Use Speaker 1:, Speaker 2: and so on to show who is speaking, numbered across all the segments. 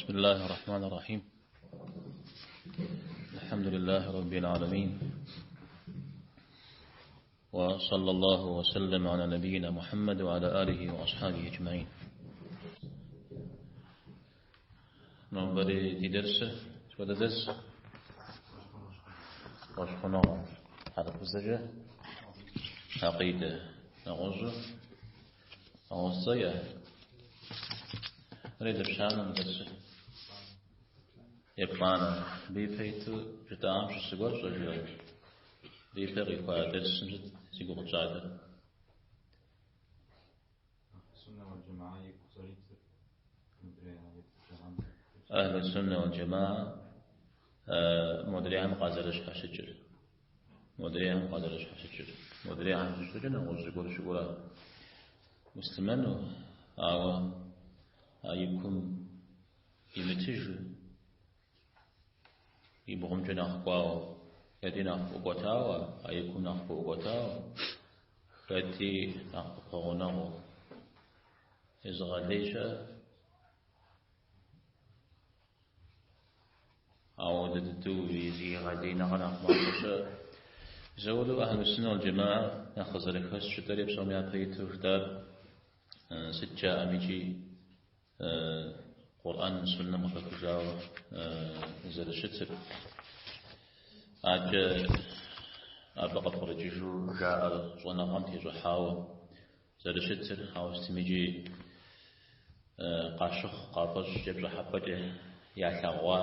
Speaker 1: بسم الله الرحمن الرحيم. الحمد لله رب العالمين. وصلى الله وسلم على نبينا محمد وعلى آله وأصحابه أجمعين. Нобэрей ди дерсыр сыт хуэдэ дерс? Фӏэщхъуныгъэ. Хьэрыпыбзэкӏэ акъидэ. Нэгъуэщӏу нэгъуэщӏ цӏэ иӏэ? Мыр едапщанэ мы дерсыр? Еплӏанэ. Абы ипэ иту жытӏам щыщ зыгуэр пщӏэжрэ? Абы ипэ къихуа дерсым сыт зи гугъу тщӏатэр? Ахьлу суннэ уал джэмаа модрейхэм къазэрыщхьэщыкӏыр. Модрейхэм къазэрыщхьэщыкӏыр. Модрейхэм щыщӏэкӏэ нэгъуэщӏ зыгуэр щыӏэура муслъымэну, ауэ а и кум имытыжу, и бгъумкӏэ нэхъ кӏуауэ, хэти нэхъ ӏукӏуэтауэ, а и кум нэхъ ӏукӏуэтауэ, хэти нэхъ къыпэгъунэгъуу. Езыгъэлей щыӏэ? Ауэдэ дыдэу езыгъэлей нэхъ нэхъ мащӏэ щыӏэ? Зэуэдэу Ахьлу суннэ уал джэмаа нэхъ къызэрыхэщ жытӏэри псом япэ иту жытӏар сыт жаӏэм икӏи Къурӏэн суннэм къыхэхыжауэ зэрыщытыр. Адэкӏэ абы къыпкърыкӏыжу жаӏэр щӏэныгъэм тещӏыхьауэ зэрыщытыр, ауэ сытми икӏи къащыхъу, къафӏэщӏкӏэ, пщӏыхьэпӏэкӏэ ялъэгъуа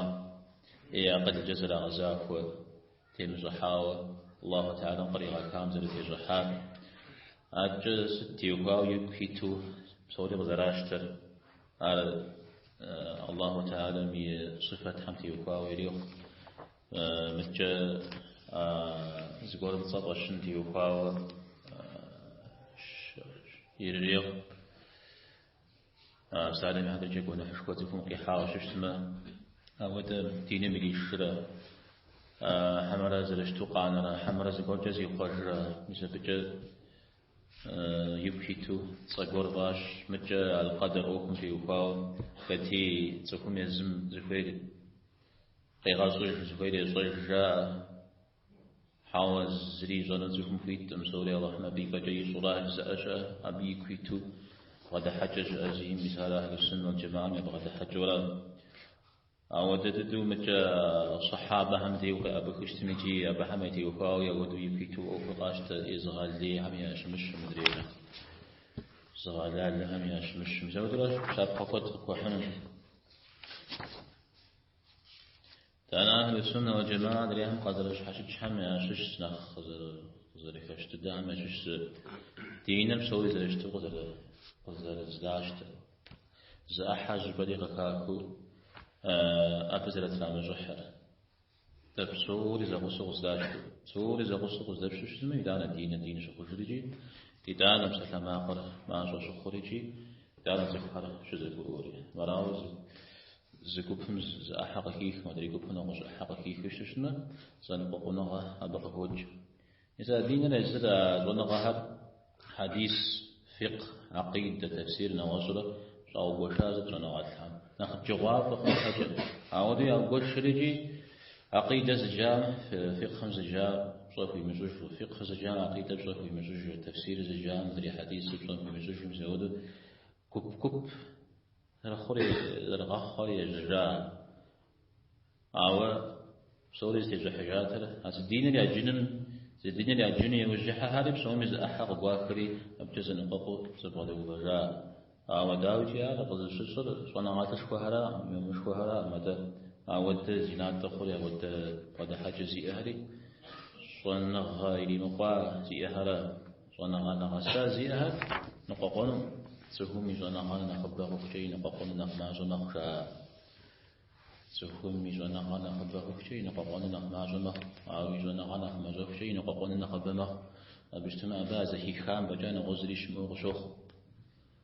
Speaker 1: е акъылкӏэ зэрагъэзахуэ темыщӏыхьауэ Аллаху Тэхьэлам къригъэхам зэрытещӏыхьар. Адэкӏэ сыт теухуауэ ику иту псори къызэращтэр, ар Аллаху Тэхьэлам и сыфэтхэм теухуауэ ирехъу. Мыдкӏэ зыгуэрым цӏэ фӏэщын теухуауэ ирырехъу. Псалъэм и хьэтыркӏэ гуэныхьышхуэ цӏыхум къихьауэ щыщытмэ, ауэдэ диным иришрэ, хьэмэрэ зэрыщыту къанэрэ, хьэмэрэ зыгуэркӏэ зихъуэжрэ, мис абыкӏэ ику иту цӏэ гуэр фӏащ, мыдкӏэ аль-къэдэр ӏуэхум теухуауэ хэти цӏыхум езым зыхуейр къегъэщӏыж, зыхуейр ещӏэж жаӏэ. Хьэуэ, зыри ищӏэну цӏыхум хуиткъым, псори Алыхьым абы и пӏэкӏэ ищӏура жызыӏэ щыӏэ, абы ику иту бгъэдыхьэкӏэ щыӏэ зиӏэм, мис ар Ахьлу суннэ уал джэмаам я бгъэдыхьэкӏэура. Ауэдэ дыдэу мыкӏэ сахьабэхэм дей укъеӏэбыхыщтым икӏи абыхэм ятеухуауэ ауэдэу ику иту ӏуэхур къащтэ езыгъэлейхэм ящымыщу, мыдрейхэр зыгъэлалэхэм ящымыщу. Мис ауэдэурэ щапхъэ куэд къыпхуэхьынущ. Итӏанэ Ахьлу суннэ уал джэмаа адрейхэм къазэрыщхьэщыкӏхэм ящыщ нэхъ къызэрыхэщ дыдэхэм ящыщ зы диныр псори зэрыщыту къызэрыздащтэр. Зы ӏыхьэ зыщӏыпӏэри къыхахыу абы зэрытрамыщӏыхьыр. Дэ псори зэгъусэу къыздащтэу, псори зэгъусэу къыздэпщтэу щытмэ, итӏанэ диныр дин щыхъужыр икӏи, итӏанэ псалъэмакъыр мащӏэ щыхъур икӏи, итӏанэ цӏыхухэр щызэгурыӏуэри. Арауэ зы гупым зы ӏыхьэ къыхихмэ, адрей гупым нэгъуэщӏ ӏыхьэ къыхихыу щытмэ, зэныкъуэкъуныгъэ абы къыхокӏ. Мис а диныр езыр а щӏэныгъэхэр хьэдис, фикъ, акъидэ, тэфсир нэгъуэщӏрэ щӏаугуэша сыт щӏэныгъэлӏхэм. Нэхъ джыгъуафӏэ хъун щхьэкӏэ. Ауэдэу яугуэшыр икӏи акъидэ зыджам, фикъым зыджа пщӏэ хуимыщӏыжу, фикъ зыджам акъидэ пщӏэ хуимыщӏыжу, тэфсир зыджам адрей хьэдисыр пщӏэ хуимыщӏыжу, мис ауэдэу гуп-гуп зэрыхъури, зэрыгъэхъури ежьэжа. Ауэ псори зытещӏыхьыжатэр а зы диныр яджыным, зы диныр яджыну иужь ихьэхэри псоми зы ӏыхьэ къыгуахри абыкӏэ зэныкъуэкъуу зэбгъэдэувэжа. Ауэ дауикӏи ар къызыщыщӏыр щӏэныгъэлӏышхуэхэра, имамышхуэхэраӏым, атӏэ ауэдэ зи натӏэ хъури, ауэдэ бгъэдыхьэкӏэ зиӏэхэри щӏэныгъэ иримыкъуа зиӏэхэра. Щӏэныгъэ нэгъэса зиӏэхэр ныкъуэкъуэну, цӏыхум и щӏэныгъэр нэхъыбэ хъухукӏэ и ныкъуэкъуэныр нэхъ мащӏэ мэхъу жаӏэ. Цӏыхум и щӏэныгъэр нэхъыбэ хъухукӏэ и ныкъуэкъуэныр нэхъ мащӏэ мэхъу, ауэ и щӏэныгъэр нэхъ мащӏэхукӏэ и ныкъуэкъуэныр нэхъыбэ мэхъу. Абы щытмэ, абы а зэхихам фӏэкӏа нэгъуэщӏ зыри щымыӏэу къыщохъу.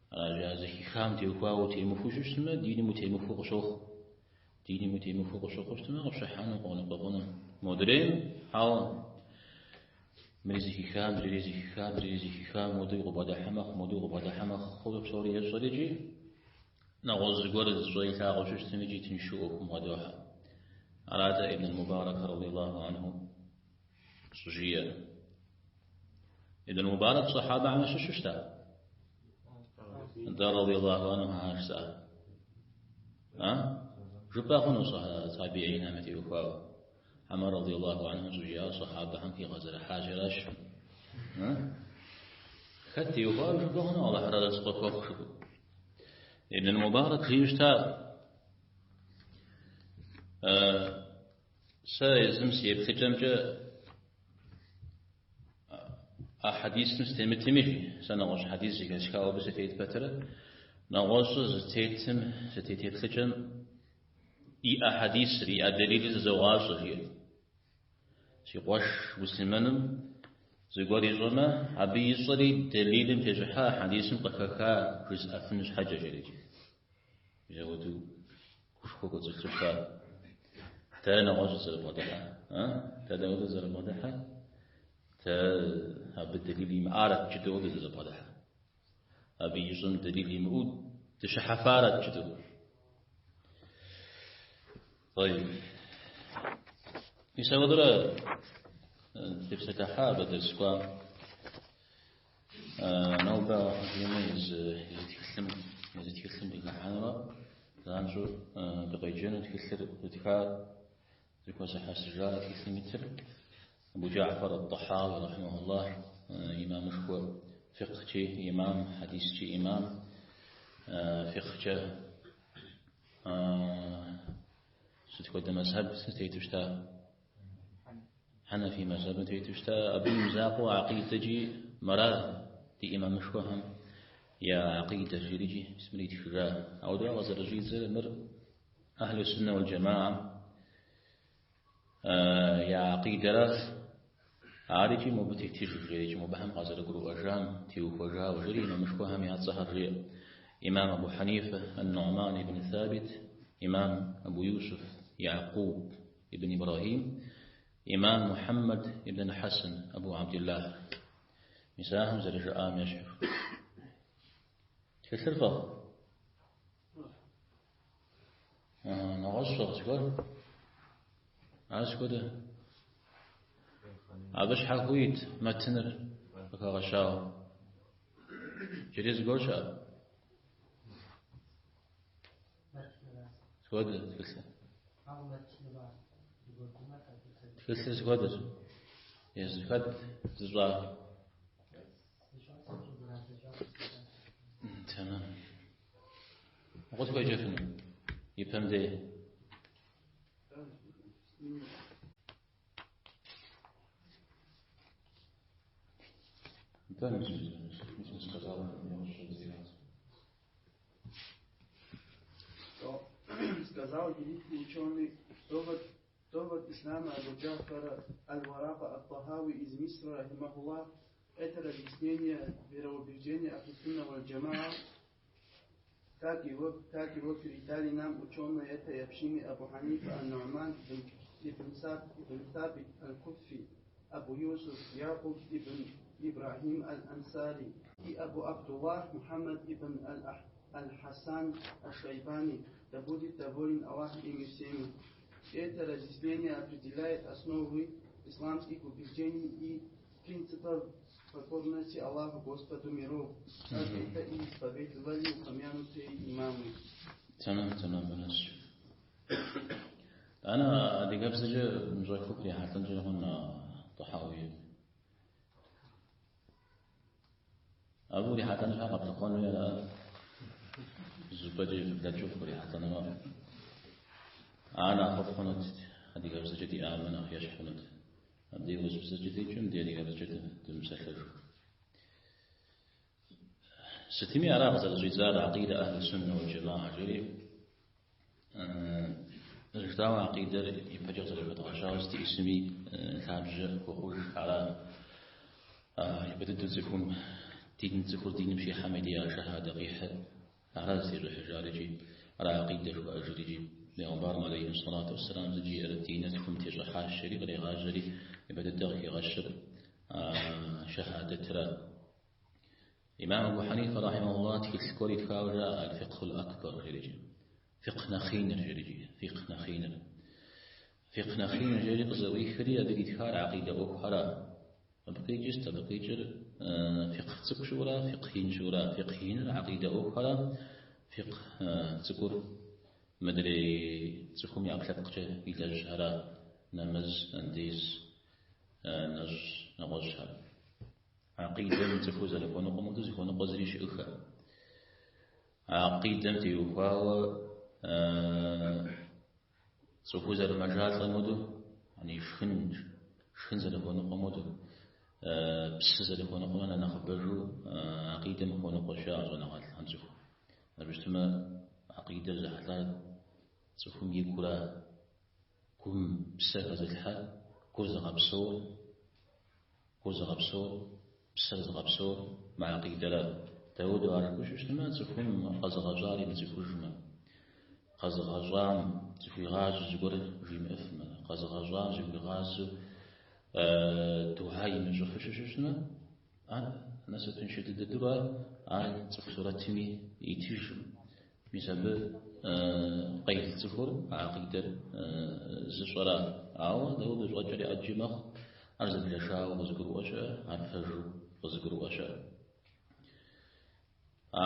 Speaker 1: Аращи, а зэхихам теухуауэ утемыхуэу щытмэ, диным утемыхуэу къыщохъу. Диным утемыхуэу къыщыхъуу щытмэ, къыпщыхьэну къоныкъуэкъуну. Модрейм, хьэуэ, мыри зэхихам, мыри зэхихам, мыри зэхихам, модэу къыбгъэдыхьэ мэхъу, модэу къыбгъэдыхьэ мэхъу, псори ещӏэр икӏи. Нэгъуэщӏ зыгуэр зыщӏэ илъагъуу щыщытым икӏи тыншу ӏуэхум бгъэдохьэ. Арат Ибн Мубарак радиаллаху анху щӏыжиӏэр. Ибн Мубарак сахьабэхэм ящыщу щыта? Нтӏэ радиаллаху анху щхьэ жысӏа? А? Жыпӏэ хъуну табиинхэм ятеухуауэ. Хьэмэ радиаллаху анху щӏыжиӏар сахьабэхэм хигъэзэрыхьащ аращ. А? Хэт теухуауэ жыпӏэ хъуну Алыхьыр арэзы къыхуэхъу жыпӏэу. Ибн Мубарак жиӏэу щыта. Сэ езым си еплъыкӏэмкӏэ а хьэдисым сытемытми, жи, сэ нэгъуэщӏ хьэдис зэхэсхауэ абы сытет пэтрэ, нэгъуэщӏыр зытетым, зытет еплъыкӏэм иӏэ хьэдисыр, иӏэ дэлилыр зызогъащӏэ, жиӏэрт. Си къуэш муслъымэным зыгуэр ищӏэмэ, абы ищӏэри дэлилым тещӏыхьа, хьэдисым къыхэха жысӏэфын щхьэкӏэ, жери. Мис апхуэдэу гушхуэ кӏуэцӏылъу щыта. Дэ нэгъуэщӏ зэрыбгъэдыхьэ. А? Дэ дауэдэу зэрыбгъэдыхьэ? Дэ абы дэлил имыӏарэт джыдэу дызэрыбгъэдыхьэ. Абы ищӏэм дэлил имыӏэу дыщыхьэфарэт джыдэу. طيب. Мис апхуэдэурэ тепсэлъыхьа абы дерс кӏуам. Нобэ Алыхьым хуеймэ езы тхылъым, езы тхылъым дыхыхьэнурэ занщӏэу дыкъеджэну тхылъыр зытхар, зыхуэзыхьэсыжа тхылъым итыр Абу Джафар ат-Тахауи рахьимахуллах, имамышхуэ фикъхкӏи имам, хьэдискӏи имам, фикъхкӏэ сыт хуэдэ мэзхьэб тету щыта? Хьэнэфи мэзхьэбым тету щыта, абы имызакъуэу акъидэкӏи мыра ди имамышхуэхэм я акъидэр жиӏэрикӏи мис мыр итхыжа. Ауэдэу къызэрыщӏидзэр мыр Ахьлу Суннэ уал Джамаам я акъидэра, ар икӏи мобы тетыжу жери, мобыхэм къазэрыгурыӏуэжам теухуэжауэ жери имамышхуэхэм я цӏэхэр жеӏэ. Имам Абу Хьэнифэ ан-Нуӏман ибн Сабит, имам Абу Юсуф Якъуб ибн Ибрахим, имам Мухьэммэд ибн Хьэсэн Абу Абдиллах. Мис ахэм зэрыжаӏам ещхьу. Тхылъыр фӏыгъ? Нэгъуэщӏ фӏыгъ зыгуэр? Ар сыт хуэдэ? Абы щхьэхуэу ит мэтыныр къыхэгъэщауэ. Иджыри зыгуэр щыӏэ? Сыт хуэдэ тхылъыр? Тхылъыр сыт хуэдэщ? Езы хэт зыщӏар? Тэмэм. Укъытхуеджэфыну? Ипэм дей.
Speaker 2: Сказал великий ученый, довод ислама Абу Джафара Аль-Варака Ат-Тахави из Мисра, рахимахуллах, это разъяснение вероубеждения Ахлю Сунна валь Джамаа, как его передали нам ученые этой общины Абу Ханифа Ан-Ну'ман ибн Сабит Аль-Куффи, Абу Юсуф Якуб ибн Ибрахим Аль-Ансари и Абу Абдуллах Мухаммад ибн Аль-Хасан Аш-Шайбани, да будет доволен Аллах ими всеми. Это разъяснение определяет основы исламских убеждений и принципов покорности Аллаху Господу миров, как это и исповедовали упомянутые имамы.
Speaker 1: Тэмэм, тэмэм, бынэс. Ана адыгэбзэкӏэ мыщӏэхыу прихьэлӏэнкӏэ хъун Тӏыхьауи. Абы урихьэлӏэн щхьэ къэплъыхъуэну ара? Зыщӏыпӏэкӏэ фыблэкӏыу фыкърихьэлӏэнумэ. Ар нэхъыфӏ хъунут, адыгэбзэкӏэ диӏамэ нэхъ ещхь хъунут. Абдей урысыбзэкӏэ деджэм, ди адыгэбзэкӏэ дымыпсэлъэжу. Сытми ара къызэрыщӏидзар акъидэ ахьлу суннэ уал джамаа жери, зэрыжытӏауэ акъидэр ипэкӏэ къызэрыхэдгъэщауэ сыт исми лъабжьэ хуэхъуж ара япэ дыдэу цӏыхум дин цӏыхур диным щихьэм и дей шэхьадэ къихьыр ара зытещӏыхьыжар икӏи ара акъидэ жыхуаӏэжыр икӏи Бегъымбарым алейхи сэлату уэсселам зэрыжиӏэр диныр тхум тещӏыхьащ жери кърегъажьэри япэ дыдэ къыхигъэщыр шэхьадэтра. Имам Абу Хьэнифэ рахьимэхуллах тхылъ гуэр итхауэ жаӏэ Аль-Фикъхул Акбар жерикӏи. Фикъ нэхъ иныр жерикӏи, фикъ нэхъ иныр. Фикъ нэхъ иныр жери къызэӏуихри абы итхар акъидэ ӏуэхухьэра. Абы къикӏыр сыт? Абы къикӏыр фикъ цӏыкӏу щыӏэура, фикъ ин щыӏэура. Фикъ иныр акъидэ ӏуэхухьэра, фикъ цӏыкӏур мыдрей цӏыхум и ӏэпкълъэпкъкӏэ илэжьхьэра, нэмэз, андез, нэщӏ, нэгъуэщӏхэр. Акъидэм цӏыхур зэрыхуэныкъуэм хуэдэу зыхуэныкъуэ зыри щыӏыхэ. Акъидэм теухуауэ цӏыхур зэрымэжалӏэм хуэдэу, яни шхын, шхын зэрыхуэныкъуэм хуэдэу, псы зэрыхуэныкъуэм нэ нэхъыбэжу акъидэм хуэныкъуэ щыӏэ щӏэныгъэлӏхэм цӏыху. Абы щытмэ, акъидэр зэхьэлӏар цӏыхум и гура, гум псэ хэзылъхьэр, гур зыгъэпсэур, Гур зыгъэпсэур, псэр зыгъэпсэур мы акъидэра. Дауэдэу ар жыпӏэу щытмэ, цӏыхум къэзыгъэщӏар имыцӏыхужмэ, къэзыгъэщӏам зыхуигъазэу зыгуэр жимыӏэфмэ, къэзыгъэщӏам зыхуигъазэу духьэ имыщӏыфу щытмэ, ар насыпыншэ дыдэ дыуэ, ар цӏыху сурэтми итыжым. Мис абы къел цӏыхур а акъидэр зыщӏэра. Ауэ дауэдэу щӏэкӏэри ӏэджи мэхъу, ар зэблэшауэ къызыгурыӏуэ щыӏэ, ар пэжу къызыгурыӏуэ щыӏэ. А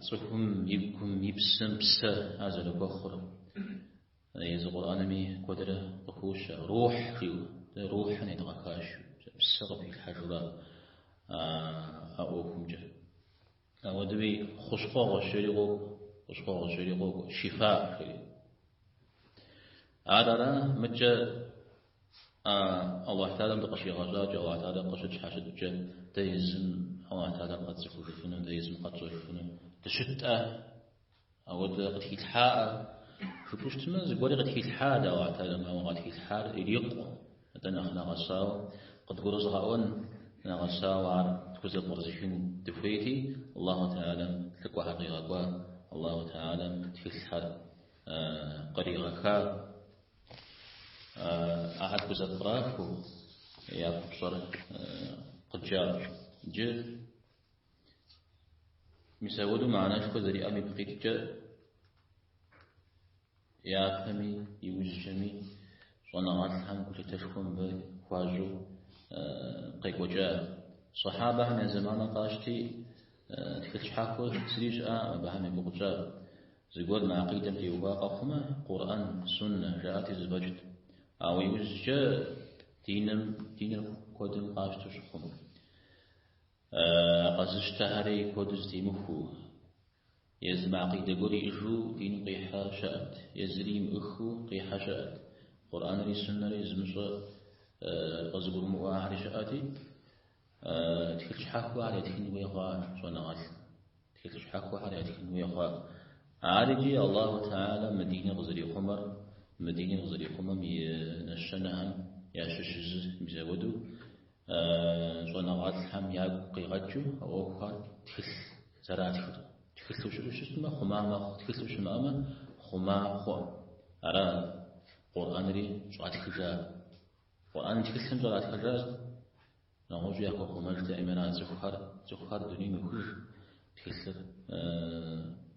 Speaker 1: цӏыхум и гум, и псэм псэ ар зэрыхуэхъур езы Къурӏэнми куэдрэ къыхощ, рухь жиӏэу, дэ рухьыр недгъэхащ, псэ къыпхилъхьэжура а ӏуэхумкӏэ. Ауэдэуи хущхъуэгъуэщ жери къокӏуэ, хущхъуэгъуэщ жери къокӏуэ, шифа жери. Ар ара мыкӏэ Аллахь Тэхьэлам дыкъыщигъэщӏакӏэ, Аллахь Тэхьэлам къыщытщхьэщыткӏэ, дэ езым Аллахь Тэхьэлам къэтцӏыхужыфыну, дэ езым къэтщӏэжыфыну дыщытӏэ, ауэдэ къытхилъхьаӏэ. Жыпӏэу щытмэ, зыгуэри къытхилъхьа дэ Аллахь Тэхьэлам, ауэ къытхилъхьар ирикъу, атӏэ нэхъ нэгъэсауэ къыдгурызгъэӏуэн, нэгъэсауэ ар тхузэпкърызыхын дыхуейти, Аллаху Тэхьэлам лӏыкӏуэхэр къигъэкӏуа, Аллаху Тэхьэлам тхылъхэр къригъэха. Ахэр тхузэпкърахыу я купщӏэр къыджаӏэу. Иджы мис апхуэдэу мыхьэнэшхуэ зэриӏэм ипкъ иткӏэ япэми иужькӏэми щӏэныгъэлӏхэм гулъытэшхуэ мыбы хуащӏу къекӏуэкӏа. Сахьабэхэм я зэманыр къащти, тхылъ щхьэхуэ зыри щыӏакъым абыхэм я гугъу къытщӏа. Зыгуэр мы акъидэм теухуа къэхъумэ, Къурӏэн, Суннэ жаӏати зэфӏэкӏт. Ауэ иужькӏэ диным, диныр куэдым къащтэу щыхъум. Къэзыщтэхэри куэду зэтемыхуэу, езым акъидэ гуэр иӏэжу диным къихьэ щыӏэт, езыри имыӏыхыу къихьэ щыӏэт, Къурӏэнри Суннэри зымыщӏэ къызыгурымыӏуахэри щыӏэти, тхылъ щхьэхуэхэр ятхын хуей хъуа щӏэныгъэлӏ, тхылъ щхьэхуэхэр ятхын хуей хъуа. Ар икӏи Аллаху Тэхьэлам мы диныр къызэрихъумэр, мы диныр къызэрихъумэм и нэщэнэхэм ящыщ зы, мис апхуэдэу Щӏэныгъэлӏхэм ягу къигъэкӏыу а ӏуэхухэр тхылъ зэратхыр. Тхылъу щыӏэу щытмэ, хъума мэхъу, тхылъу щымыӏэмэ, хъума хъуӏым. Ара Къурӏэнри щӏатхыжа. Къурӏэн тхылъым щӏратхыжащ, нэгъуэщӏу яхуэхъумэжтэкъыми ара цӏыхухэр, цӏыхухэр дунейм йохыж, тхылъыр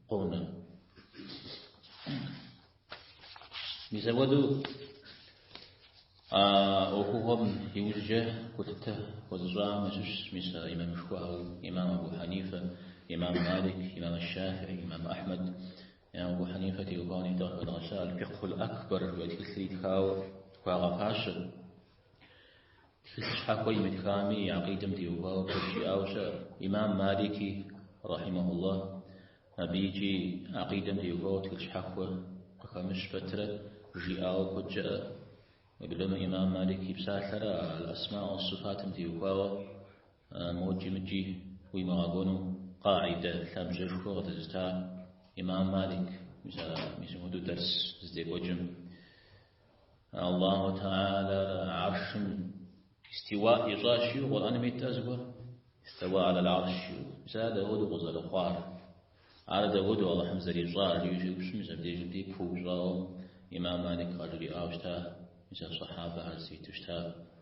Speaker 1: къонэ. Мис апхуэдэу а ӏуэхугъуэм иужькӏэ гулъытэ хуэзыщӏахэм ящыщщ мис а имамышхуэхэу имам Абу Хьэнифэ, имам Малик, имам Шафии, имам Ахьмэд. Имам Абу Хьэнифэ теухуауэ нетӏэ къыхэдгъэща Аль-Фикъхул Акбар жыхуиӏэ тхылъыр итхауэ хуагъэфащэ. Тхылъ щхьэхуэ имытхами, и акъидэм теухуауэ куэд жиӏауэ щыӏэ. Имам Малики, рахьимахуллах, абы икӏи акъидэм теухуауэ тхылъ щхьэхуэ къыхэмыщ пэтрэ жиӏауэ куэд щыӏэ. Уеблэмэ имам Малик и псалъэрэ аль-асма уас-сифатым теухуауэ мокӏи мыкӏи уимыгъэкӏуэну къаидэ лъабжьэшхуэ къыдэзыта имам Малик, мис апхуэдэу дэрс здекӏуэкӏым. Аллаху Тэхьэлар гьэршым истиуа ищӏащ жиӏэу Къурӏэным итӏэ зыгуэр? Истэуа алал гьэрш жиӏэу. Мис ар дауэдэу къызэрыхъуар? Ар дауэдэу Аллахьым зэрищӏар? Жиӏэу щеупщӏым, мис абдежым дей пыупщӏауэ имам Малик къажриӏауэ щыта, мис а сахьабэхэр зытету щыта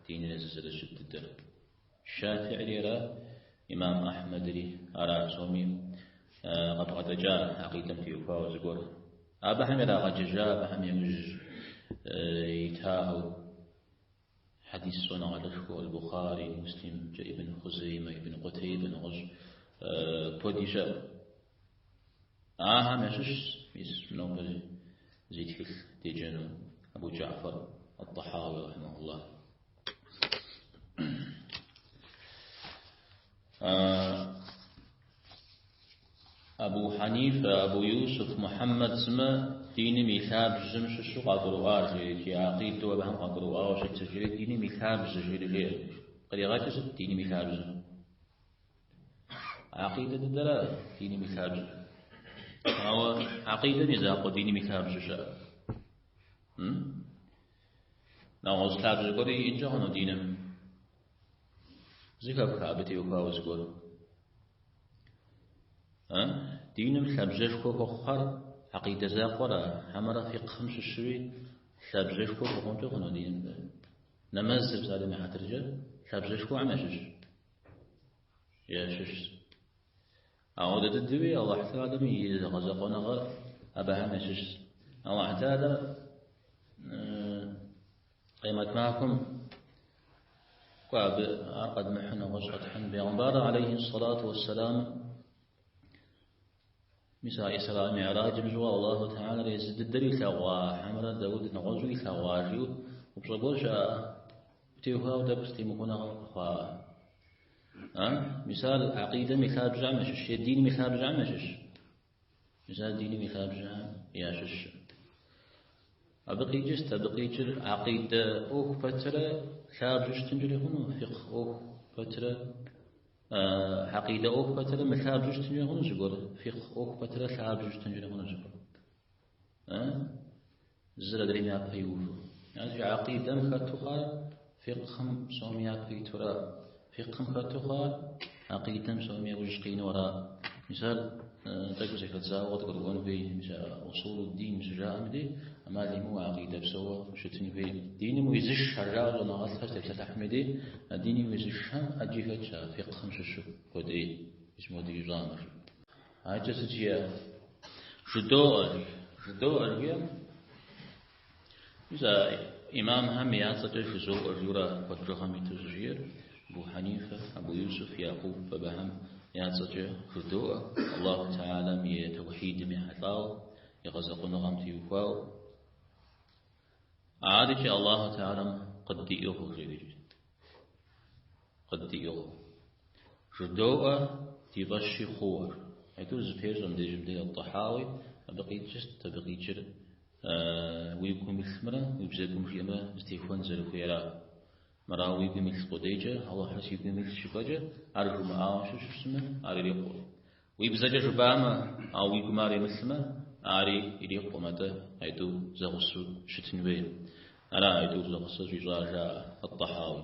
Speaker 1: диныр езы зэрыщыт дыдэр. Шафиӏри ара? Имам Ахьмэдри ара псоми къабгъэдэкӏа акъидэм теухуауэ зыгуэр. Абыхэм ирагъэджэжа, абыхэм яужь итахэу хьэдис щӏэныгъэлӏышхуэ Аль-Бухари, Муслим, Ибн Хъузеймэ, Ибн Къутейбэ, нэгъуэщӏ куэди щыӏэ. Ахэм ящыщщ мис нобэ зи тхылъ деджэну Абу Джафар ат-Тахауи рахьимахуллах. Абу Хьэнифэ, Абу Юсуф, Мухьэммэд сымэ диным и лъабжьэм щыщу къагурыӏуар жери, икӏи акъидэу абыхэм къагурыӏуауэ щытыр жери, диным и лъабжьэ жери жеӏэ. Къригъэкӏыр сыт диным и лъабжьэ? Акъидэ дыдэра диным и лъабжьэр? Ауэ акъидэм и закъуэ диным и лъабжьэ щыӏэ? Нэгъуэщӏ лъабжьэ гуэри иӏэнкӏэ хъуну диным? Зыхэпха абы теухуауэ зыгуэр? Диным лъабжьэшхуэ хуэхъухэр акъидэ закъуэра, хьэмэрэ фикъхым щыщуи лъабжьэшхуэ хуэхъункӏэ хъуну диным? Нэмэзыр псалъэм и хьэтыркӏэ лъабжьэшхуэхэм ящыщ. Ящыщ. Ауэдэ дыдэуи Аллахь Тэхьэлэм и гъэзэкъуэныгъэр абыхэм ящыщ. Аллахь Тэхьэлэр къемэт махуэм кӏуэ абы ар къэдмыхьын нэгъуэщӏ къэтхьын. Бегъымбар алейхи сэлату уэсселам мис а Исра Миӏраджым щыгъуэ Аллаху Тэхьэлэр езы дыдэр илъэгъуа хьэмэрэ Дауд нэгъуэщӏу илъэгъуа жиӏэу упщӏэ гуэр щыӏэ. Теухуауэ тӏэкӏу зэтемыхуэныгъэ къэхъуа. А? Мис ар акъидэм и лъабжьэхэм ящыщ, е диным и лъабжьэхэм ящыщ. Мис ар диным и лъабжьэхэм ящыщ. Абы къикӏыр сыт? Абы къикӏыр акъидэ ӏуэху пэтрэ лъабжьэу щытынкӏэри хъуну, фикъх ӏуэху пэтрэ, акъидэ ӏуэху пэтрэ мылъабжьэу щытынкӏэри хъуну зыгуэр, фикъх ӏуэху пэтрэ лъабжьэу щытынкӏэри хъуну зыгуэр. Зыр адрейм япэ иуву. Аращи, акъидэм хэту хъуар фикъхым псоми япэ итура. Фикъхым хэту хъуар акъидэм псоми яужь къинэу ара. Мис ар тӏэкӏу зэхэдзауэ къыдгурыӏуэн хуей, мис а усулу дин щыжаӏэм дей, ӏэмал имыӏэу акъидэ псоуэ щытын хуей. Диным уизышхэр жаӏэу щӏэныгъэлӏхэр щытепсэлъыхьми дей, а диным уизышхэм ӏэджи хэтщ а фикъхым щыщу куэдей, мис модэ ищӏамэ. Адэкӏэ сыт жиӏэ? Жыдоӏэ, жыдоӏэ жиӏэм. Мис а имамхэм я цӏэкӏэ жызоӏэ жиӏэурэ куэд бжыгъэм иту щӏыжиӏэр Абу Хьэнифэ, Абу Юсуф, Якъуб абыхэм я цӏэкӏэ жыдоӏэ, Аллаху Тэхьэлэм и тэухьидым ехьэлӏауэ, и гъэзэкъуныгъэм теухуауэ. Адэкӏэ Аллаху Тэхьэлэм къыддиӏыгъыу жеӏэ. Къыддиӏыгъыу. Жыдоӏэ ди фӏэщи хъууэ. Айтӏур зэпещӏэ мыбдежым дей Ат-Тӏэхьауи, абы къикӏыр сыт? Абы къикӏыр уи гум илъымрэ уи бзэгум жиӏэмрэ зэтехуэн зэрыхуейра. Мыра уи гум илъ къудейкӏэ, Алыхьыр си гум илъ жыпӏэкӏэ, ар жумыӏауэ щыщытмэ, ар ирикъу. Уи бзэкӏэ жыпӏамэ, ауэ уи гум ар имылъмэ, ари ирикъукъым, атӏэ айтӏу зэгъусэу щытын хуей. Ара айтӏур зэгъусэ щӏищӏар жаӏэ Ат-Тӏэхьауи.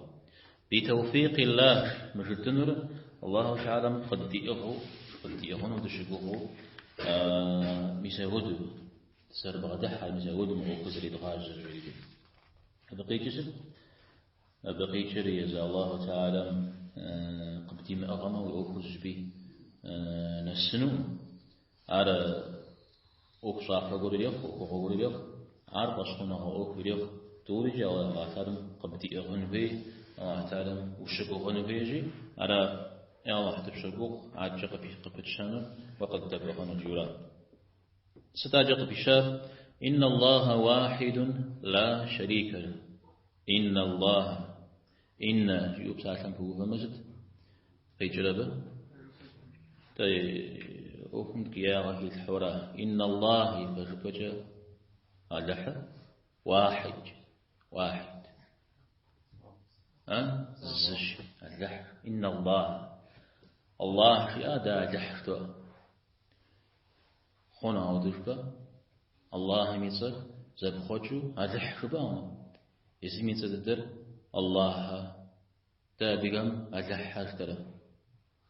Speaker 1: Битауфикъиллах мы жытӏынур Аллаху Тэхьэлэм къыддиӏыгъыу, къыддиӏыгъыну дыщыгугъыу, мис апхуэдэу дызэрыбгъэдыхьэр, мис апхуэдэу мы ӏуэхур зэредгъажьэр жери. Абы къикӏыр сыт? Абы къикӏыр езы Аллаху Тэхьэлэм къыбдимыӏыгъмэ, уи ӏуэхур зыщӏыпӏи нэсынукъым. Ар ӏуэхущӏафэ гуэр ирехъу, ӏуэхугъуэ гуэр ирехъу, ар фӏэщхъуныгъэ ӏуэху ирехъу. Тӏурикӏи Аллаху Тэхьэлэм къыбдиӏыгъын хуей, Аллаху Тэхьэлэм ущыгугъын хуейщи, ара я Аллахь дыпщогугъ, адэкӏэ къыпытщэнур уэ къыддэпӏыгъыну жиӏэура. Сыт адэкӏэ къыпищар? Инна Аллаха уахидун ла шарика лаху. Инна Аллаха. Инна жиӏэу псалъэм пыувэмэ сыт къикӏыр абы? Тӏэ ӏуэхум ткӏиягъэ хилъхьэура. Инна Аллаха ипэжыпӏэкӏэ Алыхьыр уахид. Уахид. А? Зыщ. Алыхь. Инна Аллаха. Аллах жиӏа дэ Алыхь жыдоӏэ. Хъуну ауэдэу жыпӏэ? Аллахьым и цӏэр зэпхъуэкӏыу Алыхь жыпӏэ хъуну? Езым и цӏэ дыдэр Аллахьэ. Дэ адыгэм Алыхьэ жытӏэрэ?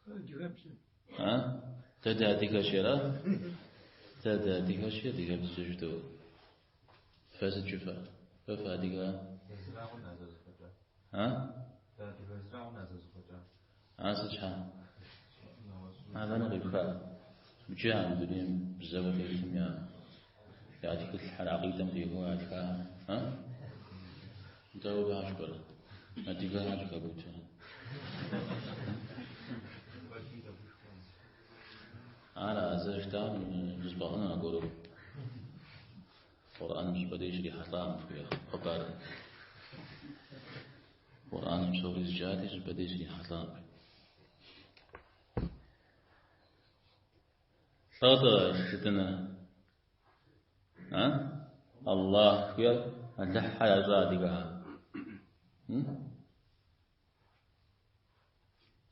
Speaker 3: Адыгэбзэ.
Speaker 1: А? Дэ дыадыгэщи ара? Дэ дыадыгэщи адыгэбзэ жыдоӏэ. Фэ сыт жыфӏэ? Фэ фыадыгэ?
Speaker 4: Зырагъун а зэзыхъуэкӏа.
Speaker 1: А?
Speaker 4: Дэ адыгэ зырагъун а зэзыхъуэкӏа.
Speaker 1: А сыт щхьа? Ар дэнэ къипха? Бджа мы дунейм бзэуэ тетым я тхылъхэр, акъидэм теухуауэ ятхахэр? А? Нтӏэ ауэ бащ пӏэрэ? Адыгэхэр щыхэбутэ. Ар а зэрыжытам жызбгъэӏэну аргуэру. Къурӏэным щӏыпӏэ деж щрихьэлӏам жыхуиӏэ хъыбарыр. Къурӏэным псори зджати, щӏыпӏэ деж щрихьэлӏам. Лӏо-тӏэ жытӏэнэ? А? Аллах жыхуиӏэр Алыхьхьэ ящӏа адыгэхэм.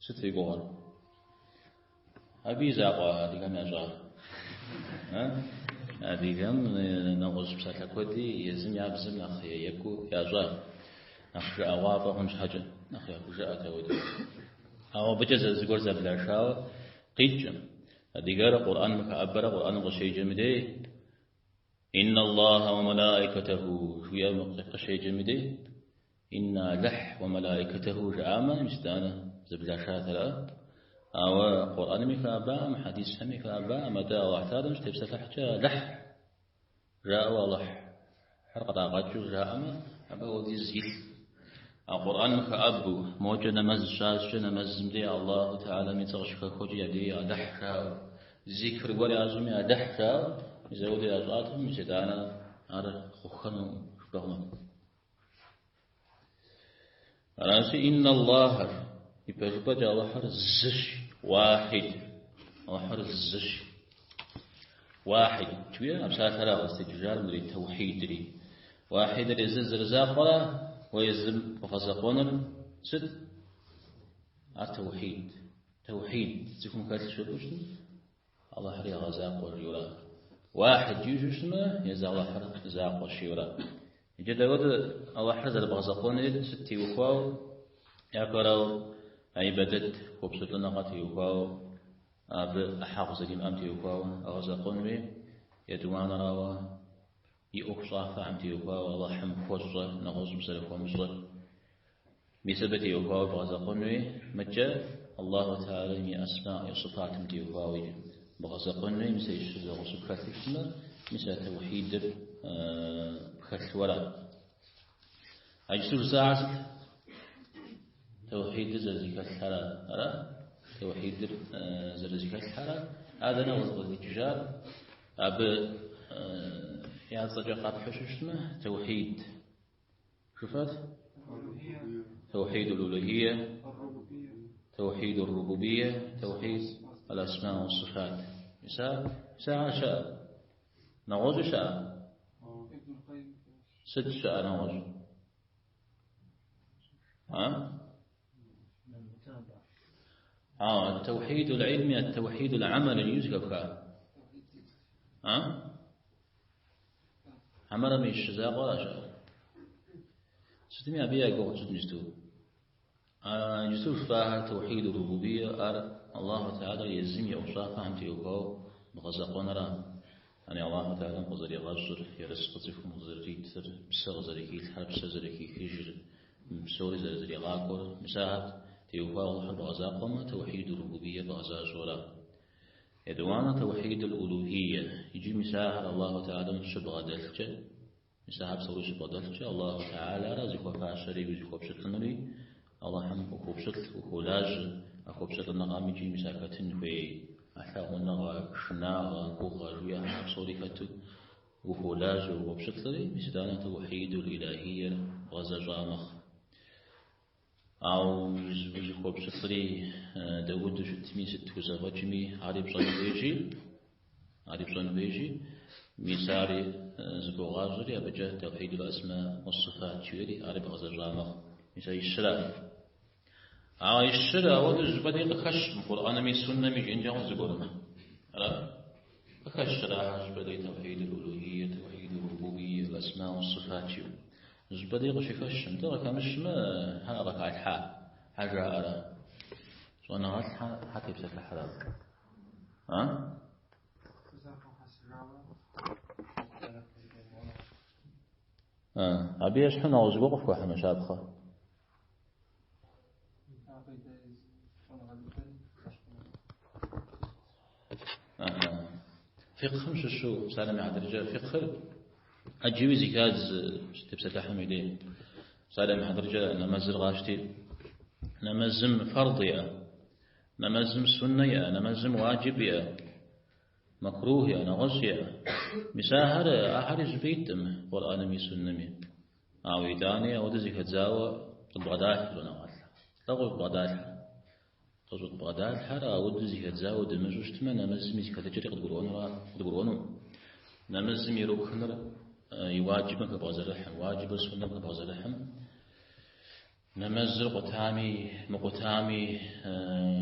Speaker 1: Сыт фи гугъэр? Абы и закъуэ адыгэм ящӏар? Адыгэм нэгъуэщӏ псалъэ куэди езым я бзэм нэхъ екӏуу ящӏа, нэхъ жыӏэгъуафӏэ хъун щхьэкӏэ, нэхъ яхужыӏэт ауэдэу. Ауэ абыкӏэ зыгуэр зэблашауэ къикӏым. Адыгэр Къурӏэным хэӏэбэрэ Къурӏэным къыщеджэм дей, Инна Аллаха ва малаикатаху жиӏэм къыщеджэм дей, Инна Алыхь ва малаикатаху жаӏамэ, мис итӏанэ зэблашат ара. Ауэ Къурӏэнми хэӏэбаӏым, хьэдисхэми хэӏэбаӏым, атӏэ Аллахь Тэхьэлам щытепсэлъыхькӏэ Алыхь жаӏэу Алыхьыр кърагъэкӏыу жаӏэмэ, абы ауэдиз илъ. А Къурӏэным хэӏэбу, мокӏэ нэмэз щащӏкӏэ нэмэзым дей Аллаху Тэхьэлам и цӏэ къыщыхэхуэкӏэ я дей Алыхь жаӏэу, зикр гуэр ящӏми Алыхь жаӏэу, мис ауэдэу ящӏатэм, мис итӏанэ ар хъуххэну жыпӏэ хъунут. Аращи, инна Аллахьыр, ипэжыпӏэкӏэ Алыхьыр зыщ, уахьид. Алыхьыр зыщ. Уахьид жиӏэ, а псалъэра къызытекӏыжар мыдрей тэухьидри. Уахьидыр езыр зэрызакъуэра, уэ езым бгъэзэкъуэныр сыт? Ар тэухьид. Тэухьид цӏыхум хэлъ жыпӏэу щытым, Алыхьыр егъэзакъуэ жиӏэура. Уахьид жиӏэу щытмэ, езы Алыхьыр закъуэщ жиӏэура. Иджы дауэдэ Алыхьыр зэрыбгъэзэкъуэнури сыт теухуауэ? Япэрауэ, ибадэт хуэпщылӏыныгъэ теухуауэ, абы ӏыхьэгъу зэримыӏэм теухуауэ гъэзэкъуэнуи, етӏуанэрауэ, и ӏуэхущӏафэхэм теухуауэ Алыхьым хуэщӏэ, нэгъуэщӏым зэрыхуэмыщӏэр. Мис абы теухуауэ бгъэзэкъуэнуи, мыкӏэ Аллаху Тэхьэлам и асма, и сыфатым теухуауэ бгъэзэкъуэнуи, мис а щыр зэгъусэу пхэлъу щытмэ, мис а тэухьидыр пхэлъу ара. А иджыпсту жысӏар сыт? Тэухьидыр зэрызэхэлъхьэра, ара? Тэухьидыр зэрызэхэлъхьэра? Ар дэнэ къызытекӏыжар? Абы я цӏэкӏэ къэпхьу щытмэ, тэухьид. Жыфӏэт? توحيد الألوهية، توحيد الربوبية، توحيد الأسماء والصفات. Мис ар щыӏэ. Нэгъуэщӏи щыӏэ? Сыт щыӏэ нэгъуэщӏ? А? А, التوحيد العلمي، التوحيد العملي зэхэпха? А? Хьэмэрэ мы щы закъуэра щыӏэр? Сытми абы я гугъу тщӏын иджыпсту. Иджыпсту жыфӏахэр توحيد الربوبية, ар Аллаху Тэхьэлэ езым и ӏуэхущӏафэхэм теухуауэ бгъэзэкъуэнра. Яни Аллаху Тэхьэлэм къызэригъэщӏыр, ерыскъы цӏыхум къызэрыритыр, псэ къызэрыхилъхьэр, псэ зэрыхихыжыр, псори зэрызэригъакӏуэр. Мис ахэр теухуауэ Алыхьыр бгъэзакъуэмэ, توحيد الربوبية бгъэзащӏэу ара. Етӏуанэ توحيد الألوهية, иджы мис ахэр Аллаху Тэхьэлэм щыбгъэдэлъкӏэ, мис ахэр псори щыбгъэдэлъкӏэ, Аллаху Тэхьэлара зыхуэфащэри узыхуэпщылӏынури, Аллахьым ухуопщылӏ, ухуолажьэ, а хуэпщылӏыныгъэм икӏи мис а хэтын хуей а лъагъуныгъэ, шынагъэ, гугъэ жыхуиӏэхэр псори хэту ухуолажьэ, ухуопщылӏри, мис итӏанэ توحيد الإلهية бгъэзэщӏа мэхъу. Ауэ узыхуэпщылӏри дауэдэу щытми, сыт хузэфӏэкӏми, ари пщӏэн хуейщи, ари пщӏэн хуейщи, мис ари зыбогъащӏэри, абыкӏэ توحيد الأسماء والصفات жиӏэри, ари бгъэзэщӏа мэхъу. Мис а ищыра. Ауэ ищыр ауэдэу зыщӏыпӏэ дей къыхэщкъым, Къурӏэнми суннэми жиӏэнкӏэ хъун зыгуэрым. Ара? Къыхэщрэ ахэр зыщӏыпӏэ дей توحيد الألوهية, توحيد الربوبية, الأسماء والصفات жиӏэу. Зыщӏыпӏэ дей къыщыхэщым, тӏэ къыхэмыщмэ, хьэ къыхалъхьа, хьэ жаӏэрэ? Щӏэныгъэлӏхэр хьэ тепсэлъыхьрэ? А? Абы ещхьу нэгъуэщӏ гуэр къыфхуэхьыну щапхъэ? Фикъхым щыщу, псалъэм и хьэтыркӏэ, фикъхыр ӏэджэуи зэхадз щытепсэлъыхьым и дей. Псалъэм и хьэтыркӏэ, нэмэзыр къащти, нэмэзым фэрд иӏэ, нэмэзым суннэ иӏэ, нэмэзым уаджиб иӏэ, макрух иӏэ, нэгъуэщӏ иӏэ. Мис ахэр, ахэри зыщӏыпӏи иткъым Къурӏэнми суннэми. Ауэ итӏани ауэдэ зэхэдзауэ къыдбгъэдалъхьэ щӏэныгъэлӏ. Лӏэ къыдбгъэдалъхьэ. Къыщӏыдбгъэдалъхьэр ауэдэ зэхэдзауэ дымыщӏу щытмэ, нэмэзым и зэхэтыкӏэри къыдгурыӏуэнура, къыдгурыӏуэну. Нэмэзым и рукныр и уаджибым хэбгъэзэрыхьым, уаджибыр суннэм хэбгъэзэрыхьым, нэмэзыр къутами, мыкъутами,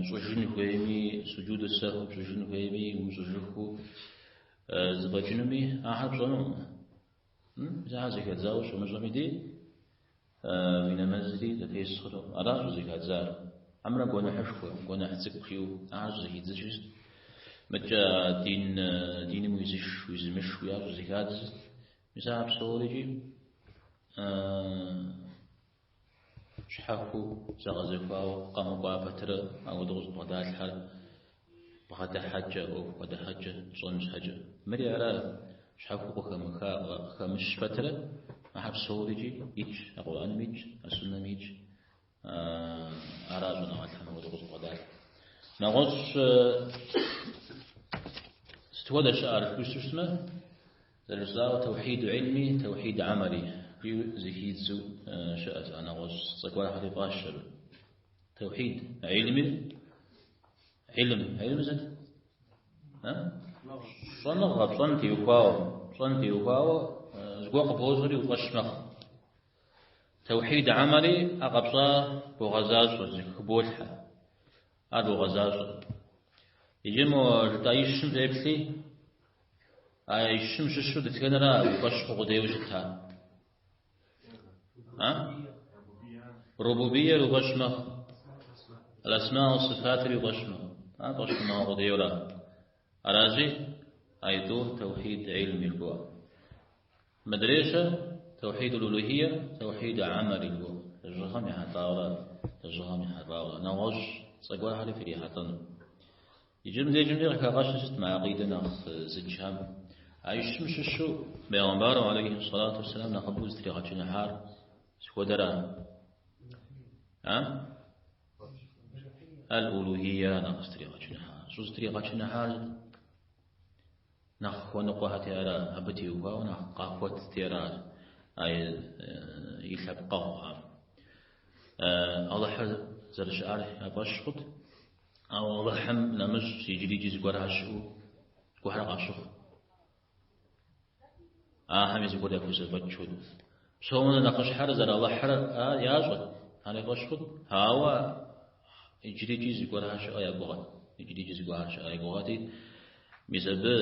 Speaker 1: щӏыжын хуейми, суджуду сэху пщӏыжын хуейми, умыщӏыжыху зэфӏэкӏынуми, ахэр пщӏэнукъым. Мис ахэр зэхэдзауэ щумыщӏэм и дей, уи нэмэзри зэтес хъуну. Аращ щӏызэхадзар. Хьэмэрэ гуэныхьышхуэ, гуэныхь цӏыкӏу жиӏэу ахэр щӏызэхидзыр сыт? Мыдкӏэ дин, диным уизыш, уизымыш жиӏэу ар щӏызэхадз. Мис ахэр псорикӏи щхьэхуэу зэгъэзэхуауэ къэмыкӏуа пэтрэ ауэдэ къыщӏыбгъэдалъхьэр бгъэдыхьэкӏэ, ӏуэху бгъэдыхьэкӏэ тщӏэн щхьэкӏэ. Мыри ара щхьэхуэу къыхэмыха, къыхэмыщ пэтрэ, ахэр псорикӏи итщ, а Къурӏэным итщ, а суннэм итщ, ара щӏэныгъэлӏхэм ауэдэ къыщӏыбгъэдалъхьэр. Нэгъуэщӏ сыт хуэдэ щыӏэр жыпӏэу щытмэ, Зэрыжысӏауэ, тэухьид гьилми, тэухьид гьэмэли жиӏэу зэхидзу щыӏэщ, а нэгъуэщӏ цӏэ гуэрхэри фӏащ абы. Тэухьид гьилми, гьилм, гьилм сыт? Щӏэныгъэ, пщӏэн теухуауэ, пщӏэн теухуауэ зыгуэр къыбощӏэри уи фӏэщ мэхъу. Тэухьид гьэмэли а къэпщӏа богъэзащӏэ, зыхыболъхьэ, ар богъэзащӏэ. Иджы мо жытӏаищым феплъи, А ищым щыщу дэтхэнэра уи фӏэщ хъу къудейуэ щытар? А? Рубубиер уи фӏэщ мэхъу. Аль-асма уа сифатыр уи фӏэщ мэхъу. Ар фӏэщхъуныгъэ къудейуэра? Аращи, аитӏур тэухьид гьилми жыхуаӏэр. Мыдрейщэ тэухьид улухие, тэухьид гьэмэли жыхуаӏэр. Лэжьыгъэм ехьэлӏауэра, лэжьыгъэм ехьэлӏауэра. Нэгъуэщӏ цӏэ гуэрхэри фрихьэлӏэну. Иджы мыбдежым де къыхагъэщыр сыт мы акъидэ нэхъ зыджхэм? А ищым щыщу бегъымбарым алейхи сэлату уэсселам нэхъыбэу зытригъэчыныхьар сыт хуэдэра? А? Аль-улухия нэхъ зытригъэчыныхьар. Щӏызытригъэчыныхьар сыт? Нэхъ хуэныкъуэхэти ара, абы теухуауэ нэхъ къахуэтти ара а и лъэпкъэгъухэм. Алыхьыр зэрыщыӏэр я фӏэщ хъут, ауэ Алыхьым нэмыщӏ иджырикӏи зыгуэрхэр щыӏэу, зыгуэрхэр къащыхъут. Ахэми зыгуэр яхузэфӏэкӏ хуэдэу. Псом нэхъыщхьэр зэры-Алыхьыр ар ящӏэт, ар я фӏэщ хъут, ауэ иджырикӏи зыгуэрхэр щыӏэ я гугъэт. Иджырикӏи зыгуэрхэр щыӏэ я гугъэти, мис абы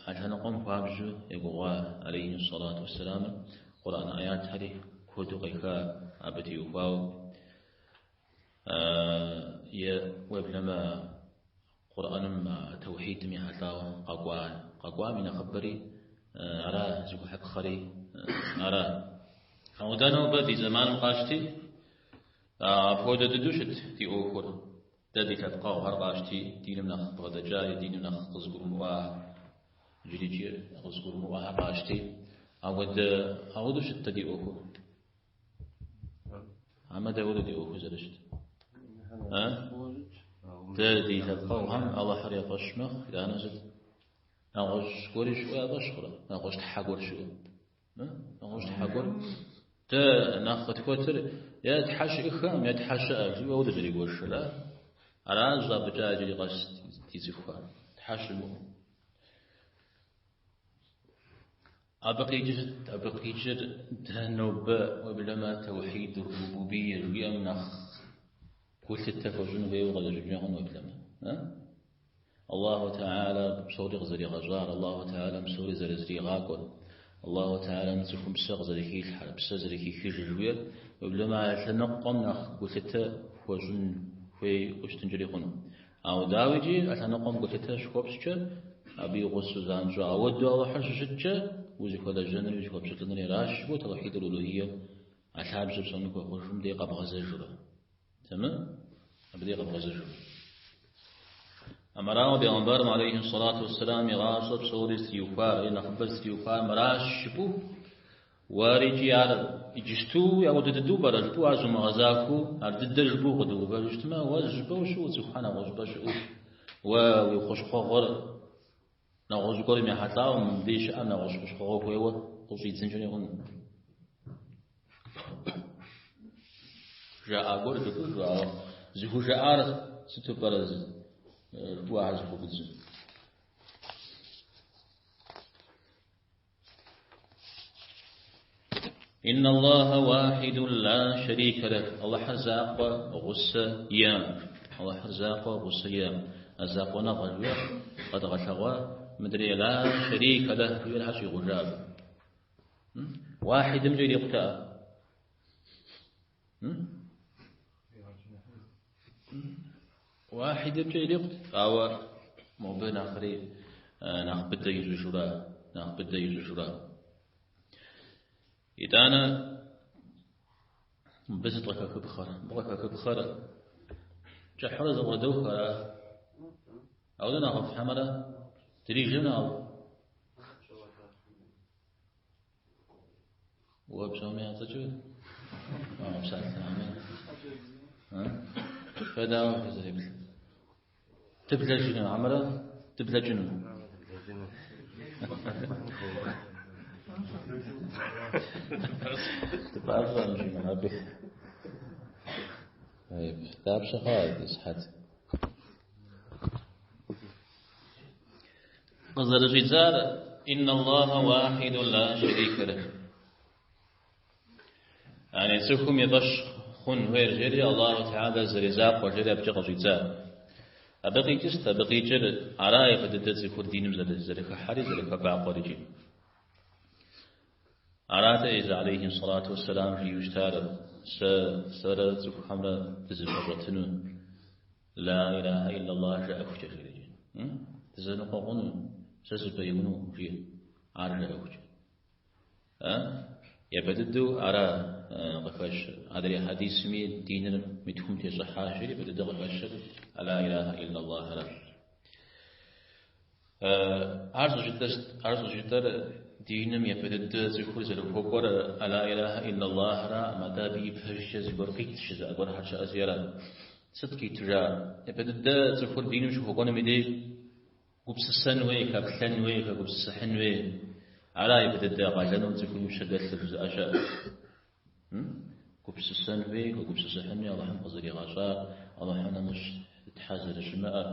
Speaker 1: а лъэныкъуэм хуабжьу егугъуа алейхи сэлату уэсселамыр Къурӏэн аятхэри куэду къеха абы теухуауэ. Е уеблэмэ Къурӏэным тэухьидым ехьэлӏауэ къэкӏуа, къэкӏуам и нэхъыбэри ара, зыхуэхьыпхъэри ара. Ауэ дэ нобэ ди зэманым къащти, апхуэдэ дыдэу щыт ди ӏуэхур. Дэ ди лъэпкъэгъухэр къащти, диным нэхъ бгъэдэкӏа е диным нэхъ къызыгурымыӏуа, иджырикӏи къызыгурымыӏуахэр къащти, ауэдэ, ауэдэу щыт дэ ди ӏуэхур. Амэ дауэрэ ди ӏуэхур зэрыщыт? А? Дэ ди лъэпкъэгъухэм Алыхьыр я фӏэщ мэхъу, итӏанэ сыт? Нэгъуэщӏ гуэри щыӏэу я фӏэщ хъурэ? Нэгъуэщӏ тхьэ гуэр щыӏэу. Нэгъуэщӏ тхьэ гуэр. Дэ нэхъ къытхуэтыр е тхьэ щыӏэххэм, е тхьэ щыӏэ жиӏэу ауэдэ зэригуэшыр, а? Аращ абыкӏэ иджыри къэс ди цӏыхухэр. Тхьэ щымыӏэу. Абы къикӏыр сыт? Абы къикӏыр дэ нобэ уеблэмэ тэухьид рубубие жиӏэм нэхъ гулъытэ хуэщӏын хуейуэ къызэщӏыкӏын хъун уеблэмэ. Аллаху Тэхьэлэ псори къызэригъэщӏар, Аллаху Тэхьэлэм псори зэрызригъакӏуэр, Аллаху Тэхьэлэм цӏыхум псэ къызэрыхилъхьэр, псэ зэрыхихыжыр жиӏэр, уеблэмэ а лъэныкъуэм нэхъ гулъытэ хуэщӏын хуей щытынкӏэри хъуну. Ауэ дауикӏи а лъэныкъуэм гулъытэ щыхуэпщӏкӏэ, абы и гъусэу занщӏэу ауэдэу Алыхьыр щыщыткӏэ, узыхуэлэжьэнури узыхуэпщылӏынури аращ, жыпӏэу тэухьид улухие а лъабжьэ псоми хуэхъужым дей къэбгъэзэжурэ. Тэмэм? Абы дей къэбгъэзэжурэ. Армырауэ бегъымбарым алейхи сэлату уэсселам и гъащӏэ псори зытриухуар е нэхъыбэр зытриухуар мыращ жыпӏэу, уэри икӏи ар иджысту ауэдэ дыдэу пӏэрэ жыпӏэу ар зумыгъэзахуэу, ар дыдэр жыпӏэу къыдэувэжу щытмэ, уэ зы щӏыпӏэ ущыӏэу, цӏыхухэр нэгъуэщӏыпӏэ щыӏэу, уэ уи хущхъуэгъуэр нэгъуэщӏ гуэрым ехьэлӏауэ, мыбдеж щыӏэр нэгъуэщӏ хущхъуэгъуэ хуейуэ къыщӏидзынкӏэри хъуну. Жаӏа гуэр жыпӏэжу, ауэ зыхужаӏар сыту пӏэрэ жыпӏэу ахэр зыхуэбудзын. Инна Аллаха уахиду ла шарика лах. Аллахьыр закъуэ гъусэ иӏэм. Аллахьыр закъуэ гъусэ иӏэм. А закъуэныгъэ жиӏэр къэдгъэлъэгъуа мыдрей ла шарика лах жиӏэр хьэ щӏигъужа абы. Уахидымкӏэ ирикъутэӏэ? Уахидымкӏэ ирикъут, ауэ мобы нэхъри нэхъ быдэ ищӏыжура, нэхъ быдэ ищӏыжура. Итӏанэ мыбы сыт къыхэхыпхъэр? Мыбы къыхэхыпхъэр кӏыхьурэ зэбгъэдох, ара? Ауэ нэхъыфӏ хьэмэрэ дрижэм нэхъыфӏ? Уэ псоми я цӏэкӏэ псалъэ амин. Фэ дауэ фызэреплъ? Дыблэжыну хьэмэрэ дыблэкӏыну? Дыпӏащӏэм жиӏэм абы. Дапщэ хъуа сыхьэт? Къызэрыщӏидзар Инна Аллаха уахиду ла шэрикэ лэх. Яни цӏыхум и фӏэщ хъун хуейр жери Аллаху Теала зэризакъуэр жери абыкӏэ къыщӏидза. Абы къикӏыр сыт? Абы къикӏыр ара япэ дыдэ цӏыхур диным зэрыхыхьэри зэрыхэбакъуэр икӏи. Арат езы алейхи сэлату уэсселам жиӏэу щытар, сэ сэрэ цӏыхухэмрэ дызэпэщӏэтыну ла илахьэ иллаллах жаӏэхукӏэ жери. Дызэныкъуэкъуну, сэ сыбеиуну жиӏэ, ар жаӏэхукӏэ. Япэ дыдэу ара къыхэщыр. Адрей хьэдисми диныр митхум тещӏыхьащ жери, япэ дыдэ къыхэщыр ла илахьэ иллаллахра. Ар щӏыжытӏэр диным япэ дыдэ цӏыхур зэрыхуэкӏуэр ла илахьэ иллаллахра, атӏэ абы ипэжкӏэ зыгуэр къит жызыӏэ гуэрхэр щыӏэщи ара. Сыт къитыжа? Япэ дыдэ цӏыхур диным щыхуэкӏуэнум и деж гупсысэн хуей, хэплъэн хуей, хэгупсысыхьын хуей. Ара япэ дыдэ къалэну цӏыхум и пщэ дэлъыр жызыӏэ щыӏэ. Гупсысэн хуей, хэгупсысыхьын хуей Алыхьым къызэригъэщӏар, Алыхьым нэмыщӏ Тхьэ зэрыщымыӏэр.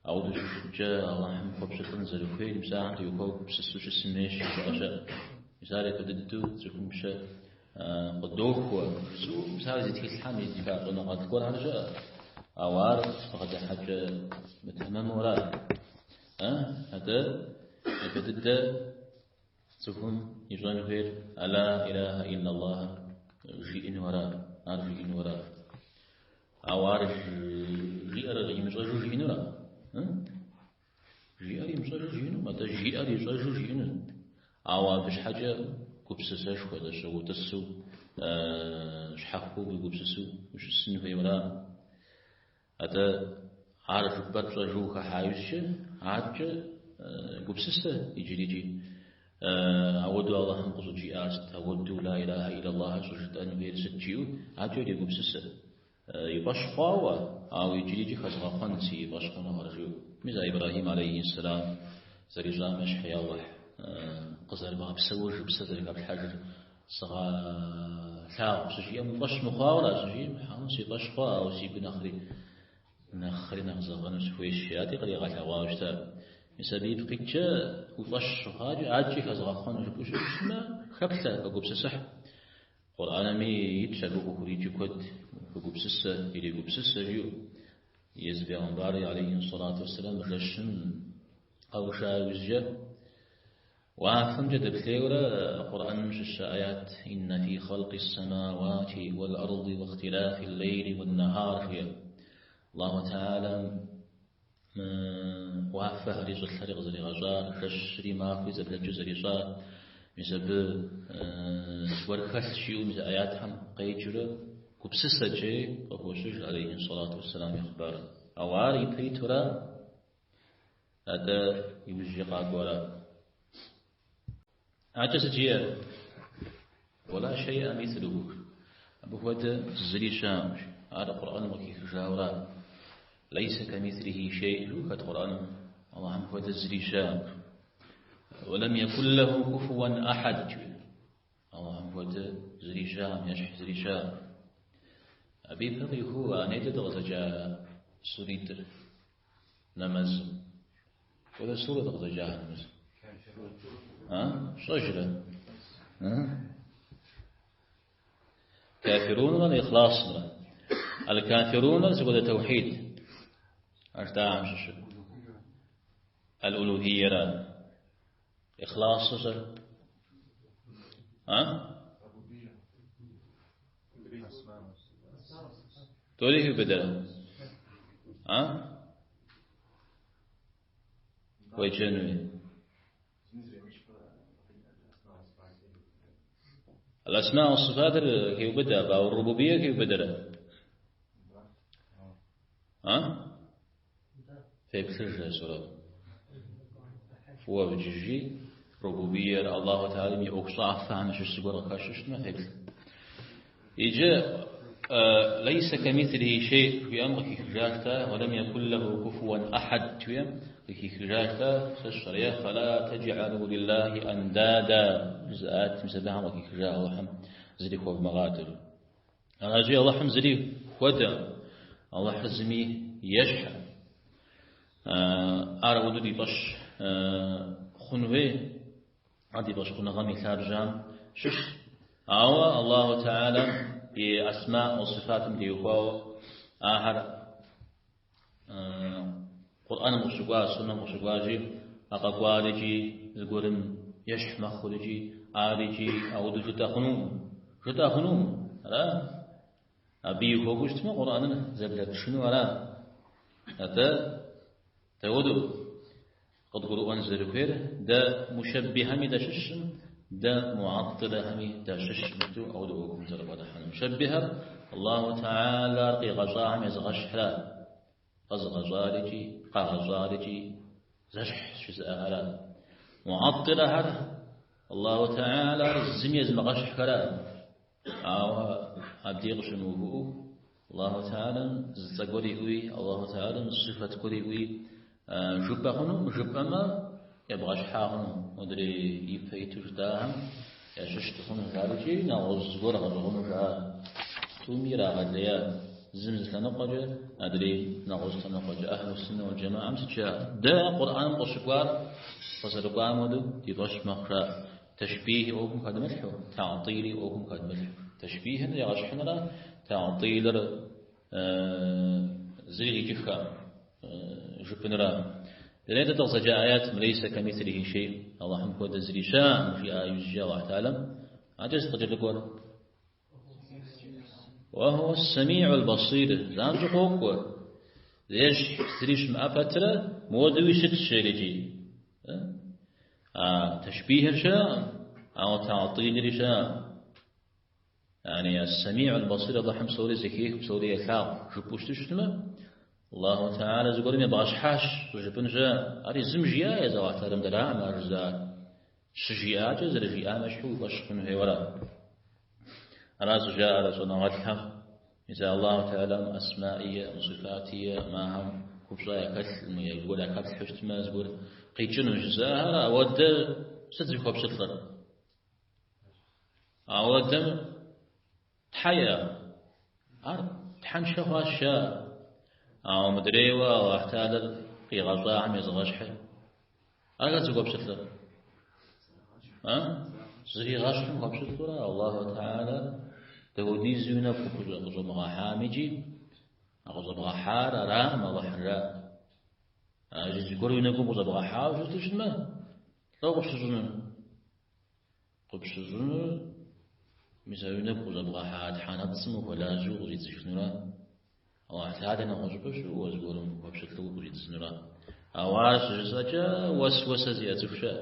Speaker 1: Ауэдэу щыщыткӏэ Алыхьым хуэпщылӏын зэрыхуейр, мис ахэм теухуауэ гупсысэу щысын хуейщ жызыӏэ щыӏэ. Мис ар япэ дыдэу цӏыхум и пщэ къыдохуэ. Жызыӏэу мис ар зи тхылъхэм итха щӏэныгъэлӏ гуэрхэр щыӏэ. Ауэ ар бгъэдыхьэкӏэ мытэмэму ара? Атӏэ япэ дыдэ цӏыхум ищӏэн хуейр ла илахьэ иллаллах жиӏэну ара, ар жиӏэну ара. Ауэ ар жиӏэр имыщӏэжу жиӏэнура? Жиӏэр имыщӏэжу жиӏэну, атӏэ жиӏэр ищӏэжу жиӏэну. Ауэ абы щхьэкӏэ гупсысэшхуэ зэщэ утӏысу, щхьэхуэу уегупсысу ущысын хуейуэра. Атӏэ ар жыпӏэр пщӏэжу ухыхьа иужькӏэ, адэкӏэ гупсысэ иджырикӏи. Ауэдэу Алыхьым къыщӏыджиӏар сыт, ауэдэу ла илахьэ иллаллахьыр щӏыжытӏэн хуейр сыт жиӏэу, адэкӏэ ирегупсысэ. И фӏэщ хъуауэ, ауэ иджырикӏи хэзгъэхъуэн си фӏэщхъуныгъэр жиӏэу. Мис а Ибрахьим алейхи сэлам зэрищӏам ещхь, я Алыхь, къызэрыбгъэпсэужыр, псэ зэрыхэплъхьэжыр сыгъэлъагъу щыжиӏэм, уи фӏэщ мыхъуауэра щыжиӏэм, хьэуэ, си фӏэщ хъуа, ауэ си гу нэхъри нэхъри нэхъ зэгъэну сыхуейщ, жиӏати къригъэлъэгъуауэ щыта. Мис абы ипкъ иткӏэ уи фӏэщ щыхъуакӏэ, адэкӏи хэзгъэхъуэну жыпӏэу щытмэ, хэплъэ, хэгупсысыхь. Къурӏэнми итщ абы къыхуриджэ куэд, хэгупсысэ, ирегупсысэ жиӏэу. Езы бегъымбари алейхи сэлату уэсселам жэщым къэуша иужькӏэ уафэмкӏэ дэплъейуэрэ Къурӏэным щыщ аят Инна фи халкъи ссамауати уал арди уахтилафи ллейли уан-нахар жиӏэ. Аллаху Теалэм мы уафэхэри щӏылъэри къызэригъэщӏар, жэщри махуи зэблэкӏыу зэрищӏар, мис абы зыгуэр хэлъ жиӏэу мис аятхэм къеджэурэ гупсысэкӏэ къыхощыж алейхи сэлату уэсселам и хъыбарым. Ауэ ар ипэ итура? Атӏэ иужькӏэ къакӏуэрэ. Акӏэ сыт жиӏэр? Уэла шейӏэ мислуху. Абы хуэдэ зыри щыӏэкъым. Ар Къурӏэным къыхихыжауэра. Лейсэ кэмислихи шей жиӏэу хэт Къурӏэным? Аллахьым хуэдэ зыри щыӏэкъым. Уэлэм екун лэху куфуэн ахьэд жиӏэ. Аллахьым хуэдэ зыри щыӏэкъым, ещхь зыри щыӏэкъым. Абы ипэ къихуэу а нетӏэ дыкъызэджа суритӏыр. Нэмэзым. Хуэдэ сурэ дыкъызэджа нэмэз. А? Пщӏэжрэ? Кафирунрэ Ихласымрэ. Аль-Кафирунэр сыт хуэдэ тэухьид? А жытӏахэм щыщу. Аль-Улухиерэ. Ихласыр? А? Тӏури хиубыдэрэ? А? Уеджэнуи. Аль-Асма уас-Сифатыр хиубыдэ, абы, ауэ рубубие хиубыдэрэ? А? Феплъыж а сурэм. Фӏыуэ вджыжи, рубубиер Аллаху Тэхьэлам и ӏуэхущӏафэхэм ящыщ зыгуэр къыхэщу щытмэ, феплъ. Иджы лейсэ кэмислихи шей жиӏэм къыхихыжащ та, уэлэм екун лэху куфуэн ахьэд жиӏэм къыхихыжащ та, сэ сщӏэрэ, фэла тэджӏалу лиллахи андада жызыӏат, мис абыхэм къыхихыжа Алыхьым зыри хуэвмыгъадэ. Аращи, Алыхьым зыри хуэдэ, Алыхьыр зыми ещхьэ. Ар ауэдэу ди фӏэщ хъун хуей, ар ди фӏэщхъуныгъэм и лъабжьэм щыщ. Ауэ Аллаху Тэхьэлам и асма уэ сыфатым теухуауэ ахэр Къурӏэным къыщыкӏуа, суннэм къыщыкӏуащи, а къэкӏуар икӏи зыгуэрым ещхь мэхъур икӏи ар икӏи ауэдэу жытӏэ хъунукъым. Жытӏэ хъунукъым, ара? Абы и хуэкӏуэу щытмэ, Къурӏэныр зэблэтшыну ара? Атӏэ, дауэдэу къыдгурыӏуэн зэрыхуейр, дэ мушэббихэми дащыщым, дэ мугьэттӏилэхэми дащыщым, жытӏэу ауэдэу ӏуэхум зэрыбгъэдыхьэну. Мушэббихэр Аллаху Тэхьэлар къигъэщӏахэм езыгъэщхьра, къэзыгъэщӏар икӏи къагъэщӏар икӏи зэщхь жызыӏэхэра. Мугьэттӏилэхэр Аллаху Тэхьэлар зыми езымыгъэщхьхэра. Ауэ абдей къыщымыувыӏэу, Аллаху Тэхьэлам зы цӏэ гуэр иӏэуи, Аллаху Тэхьэлам зы сыфэт гуэр иӏэуи жыпӏэ хъуну, жыпӏэмэ ебгъэщхьа хъуну, модрей ипэ иту жытӏахэм ящыщ дыхъуну жарикӏи, нэгъуэщӏ зыгуэр гъэщӏэгъуэну жаӏа. Тӏуми ирагъэлея, зым зы лъэныкъуэкӏэ, адрей нэгъуэщӏ лъэныкъуэкӏэ. Ахьлу суннэ уэл джэмаӏэм сыт жаӏэр? Дэ Къурӏэным къыщыкӏуар къызэрыкӏуам хуэдэу ди фӏэщ мэхъу жаӏэ. Тэшбихи ӏуэхум хэдмылъхьэу, тэгьтӏили ӏуэхум хэдмылъхьэу. Тэшбихыр егъэщхьынрэ тэгьтӏилыр зыри къикӏыххэм жыпӏэнра. Нетӏэ дыкъызэджа аятым лейсэ кэмислихи шей, Аллахьым хуэдэ зыри щыӏэкъым, жиӏа иужькӏэ Аллахь Тэхьэлам. Адэкӏэ сыт къыкӏэлъыкӏуэр? Уэхуэ ссамиӏул басир, занщӏэу къокӏуэ. Ещхь зыри щымыӏэ пэтрэ, мыуэдэуи щытщ жерикӏи. А тэшбихыр щыӏэкъым, ауэ тэгьтӏилри щыӏэкъым. Яни ас-самиӏул басир Аллахьым псори зэхех, псори елъагъу жыпӏэу щыту щытмэ, Аллаху Тэхьэлэ зыгуэрым ебгъэщхьащ щӏыжыпӏын щыӏэкъым. Ар езым жиӏа езы Аллахь Тэхьэлэм дэраӏым ар жызыӏар. Щыжиӏакӏэ зэрыжиӏам ещхьу уи фӏэщ хъун хуейуэ ара? Ара щӏыжаӏэр щӏэныгъэлӏхэм, мис Аллаху Тэхьэлэм асмаӏи иӏэкъым, сыфати иӏэкъым, ахэм купщӏэ яхэлъкъым, е зыгуэр яхэплъхьэу щытмэ, зыгуэр къикӏыну жызыӏэхэр, ауэдэ сыт зыхуэпщылӏыр? Ауэдэм Тхьэ иӏэ? Ар тхьэншэ хъуащ жаӏэ. Ауэ мыдрейуэ Аллахь Тэхьэлэр къигъэщӏахэм езыгъэщхьыр. Ар хэт зыхуэпщылӏыр? А? Зригъэщхьым хуэпщылӏурэ Аллаху Тэхьэлэр дауэдизу уи нэгу къыщӏэмыгъэхьам икӏи а къыщӏэбгъэхьар аракъым Аллахьыр жаӏэ. А зыгуэр уи нэгум къыщӏэбгъэхьауэ щыту щытмэ, лӏо къыпщыщӏынур? Къыпщыщӏынур мис а уи нэгу къыщӏэбгъэхьа тхьэ нэпцӏым ухуэлажьэу къыщӏидзыжынура? Аллахь Тэхьэлэ нэгъуэщӏыпӏэ щыӏэу уэ зыгуэрым ухуэпщылӏу къыщӏидзынура? Ауэ ар щыжысӏэкӏэ уэсуэсэ зиӏэ цӏыху щыӏэ.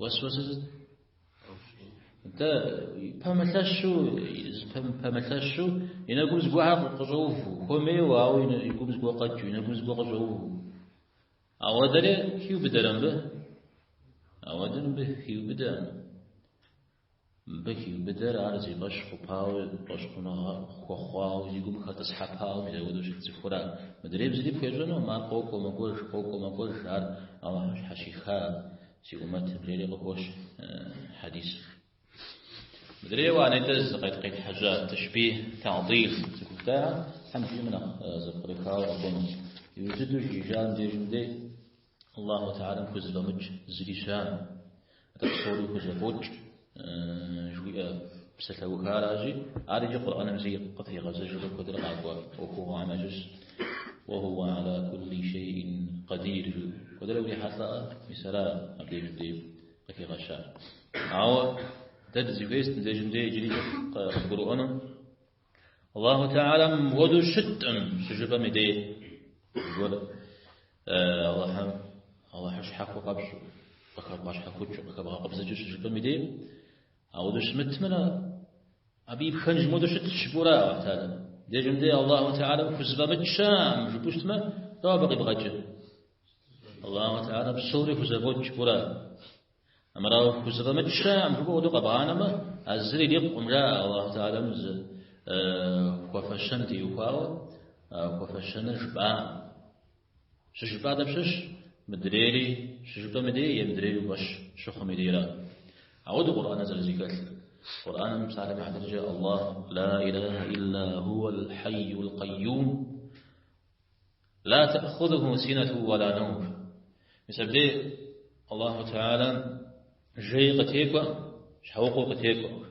Speaker 1: Уэсуэсэ сыт? Нтӏэ, пэмылъэщу, пэмылъэщу и нэгум зыгуэрхэр къыщӏэуву, хуэмейуэ, ауэ и гум зыгуэр къэкӏыу, и нэгум зыгуэр къыщӏэуву. Ауэдэри хиубыдэрэ мыбы? Ауэдэр мыбы хиубыдэкъым. Мыбы хиубыдэр ар зи фӏэщ хъупауэ, фӏэщхъуныгъэ хуэхъуауэ, зи гум хэтӏысхьэпауэ мис ауэдэу щыт цӏыхура. Мыдрейм зыри пхуещӏэнукъым, ар къокӏуэ мэкӏуэж, къокӏуэ мэкӏуэж, ар Алыхьым щхьэщиха си ӏумэтым жери къыхощ хьэдис. Мыдрейуэ а нетӏэ зыкъетхьэжьа тэшбих, тэгъдил зыхужытӏахэр Тхьэм жиӏэмэ нэхъ зэпкърыхауэ къэкӏуэну. Иужь дыдэу жиӏэжам дежым дей Аллаху Тэхьэлам хузэфӏэмыкӏ зыри щыӏэкъым. Атӏэ псори хузэфӏокӏ жыхуиӏэ псалъэухаращи, ар иджы Къурӏэным зэи къытригъэзэжурэ куэдрэ къакӏуэ ӏуэхугъуэхэм ящыщщ. Уэ-хуа аля кулли шейин къадир жиӏэу. Куэдрэ урихьэлӏэ, мис ара абдежым дей къыхигъэщар. Ауэ дэ дызыхуейр сыт мыбдежым дей иджыри къыдгурыӏуэну? Аллаху Тэхьэлам мыпхуэдэу щыткъым щыжыпӏэм и дей зыгуэр Аллахьым Аллахьыр щхьэхуэ къэпщӏу, къыхэбгъэщхьэхукӏыу, къыхэбгъэкъэбзыкӏыу щыжыпӏэм и дей, ауэдэу щымытмэ, абы и пхэнж мыуэдэу щытщ жыпӏэура Аллахь Тэхьэлам. Дежым дей Аллаху Тэхьэлам хузэфӏэмыкӏ щыӏэкъым жыпӏэу щытмэ, дауэ абы къибгъэкӏыр? Аллаху Тэхьэлам псори хузэфӏокӏ жыпӏэура. Амырауэ хузэфӏэмыкӏ щыӏэкъым жыпӏэу ауэдэу къэбгъанэмэ, а зыр ирикъукъым, жаӏэ Аллаху Тэхьэлам зы хуэфэщэн теухуауэ, хуэфэщэныр жыпӏакъым. Щыжыпӏа дапщэщ мыдрейри щыжыпӏэм и дей е мыдрейри уи фӏэщ щыхъум и дейра. Ауэдэу Къурӏэныр зэрызэхэлъыр. Къурӏэным псалъэм и хьэтыркӏэ Аллах ла илаха илля хуа аль-хьайю аль-къайюм ла таӏхузуху синату ва ла наум. Мис абдей Аллаху Тэхьэлам жей къытекӏуэ, щхьэукъуэ къытекӏуэ.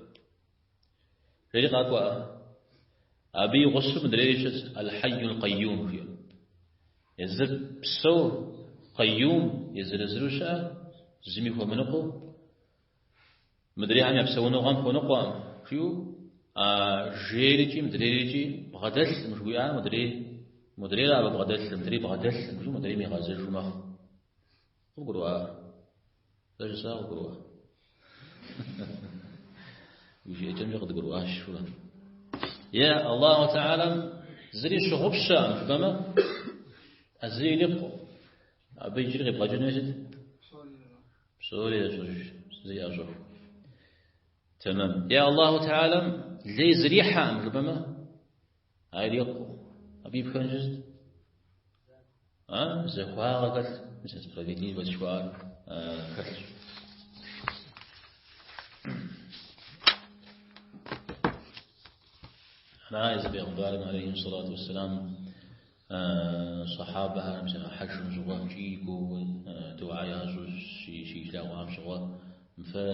Speaker 1: Жери къакӏуэ. Абы и гъусэу мыдрейри щытщ Аль-Хьайю Аль-Къайюм жиӏэу. Езыр псэу Къайюм езыр-езыру щыӏэ, зыми хуэмыныкъуэу, мыдрейхэм я псэуныгъэм хуэныкъуэкъым жиӏэу, а жейрикӏи мыдрейрикӏи бгъэдэлъым жыхуиӏар мыдрей, мыдрейра абы бгъэдэлъым, мыдрей бгъэдэлъым жиӏэу мыдрейм игъэзэжу мэхъу. Къыбгурыӏуа? Сэ жысӏар къыбгурыӏуа? Уи жыӏэкӏэмкӏэ къыдгурыӏуащ, жыпӏэ. Е Аллаху Тэхьэлам зыри щыгъупщэкъым жыпӏэмэ, а зыри ирикъу. Абы иджыри къибгъэкӏыну сыт? Псори ещӏэж, зыри ӏэщӏэху. Тэмэм. Е Аллаху Тэхьэлам лей зрихьэкъым жыпӏэмэ, ар ирикъу. Абы и пхэнжыр сыт? А, захуагъэ хэлъ, мис а справедливость жыхуаӏэр хэлъщ. Ара езы бегъымбарым алейхи салату уассалам сахьабэхэр мис а хьэжым щыгъуэ кӏий-гуоуэ дуӏа ящӏу щилъэгъуам щыгъуэ мы фэ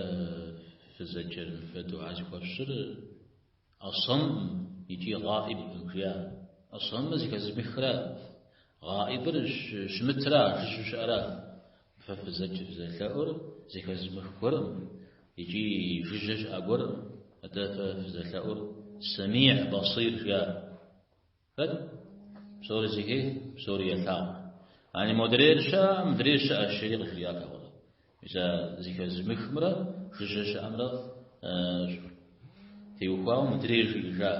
Speaker 1: фызэджэр, мы фэ дуӏа зыхуэфщӏыр Асэмм икӏи гъаибым жиӏа. Асэммыр зэхэзымыхра, гъаибыр щымытра, жыжьэу щыӏэра. Фэ фызэджэр, фызэлъэӏур зэхэзымых гуэрым икӏи жыжьэ щыӏэ гуэрым, атӏэ фэ фызэлъэӏур Сэмигь Басир жиӏа. Хэт? Псори зэхех, псори елъагъу. Ани модрейр щыӏэ, мыдрейр щыӏэщ, жери къыжриӏат ауэрэ. Мис а зэхэзымыхымрэ жыжьэ щыӏэмрэ теухуауэ мыдрейр жиӏэжа.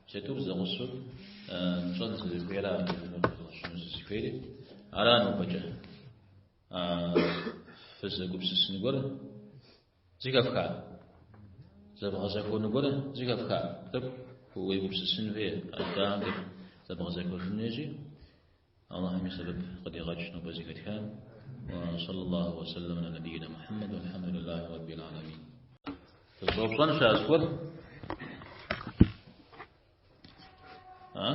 Speaker 1: Мис а тӏур зэгъусэу тщӏэн зэрыхуейра къыхэзгъэщыну сызыхуейри. Ара нобэкӏэ фызэгупсысын гуэр зэхэфха? Зэбгъэзэхуэну гуэр зэхэфха? Тӏэкӏу уегупсысын хуей, атӏэ зэбгъэзэхуэжын хуейщи. Аллахьым и сэбэп къыдигъэкӏ нобэ зэхэтхам. Уа саллаллаху уа саллам аля набийна Мухаммад вальхамдулиллахи раббил аламин. Фызыщӏэупщӏэн щыӏэ зыгуэр? А?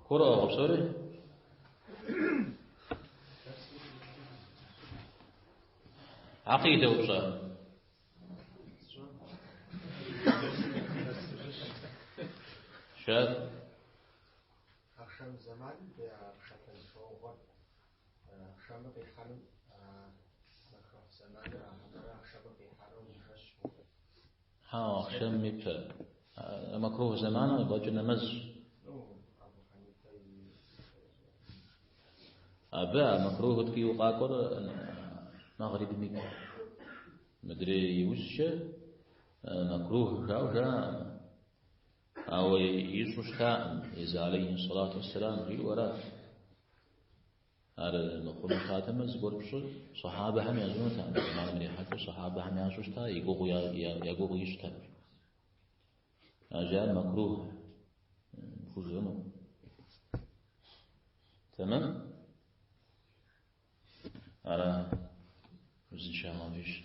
Speaker 1: Гурыӏуэгъуэ псори? Акъидэ упщӏэ. Шар.
Speaker 4: Ахъшэм зэманым де а пшапэ зэхэуэгъуэр ахъшэмыр къихьэным макрух зэманыр хьэмэрэ ахъшэмыр къихьарэ жэщ хъууэ.
Speaker 1: Хьэуэ, ахъшэм ипэ. Макрух зэманым къибгъэкӏыр нэмэзщ.
Speaker 4: Ну, Абу Хьэнифэ и
Speaker 1: Абы а макрухыр ткӏийуэ къакӏуэр мэгърибым ипэ. Мыдрей иужькӏэ макрух жаӏэу жаӏэкъым. Ауэ ищӏу щытаӏым, езы алейхи сэлату уэсселам жиӏэу арат. Ар мыхъуну щытатэмэ, зыгуэр пщӏы, сахьабэхэм ящӏынутэкъым, а зэманым ирихьэлӏэу сахьабэхэм ящӏу щыта, и гугъу я гугъу ищӏтэкъым. Ар мэкрух пхужыӏэну. Тэмэм? Ара узыншагъэм фищӏ.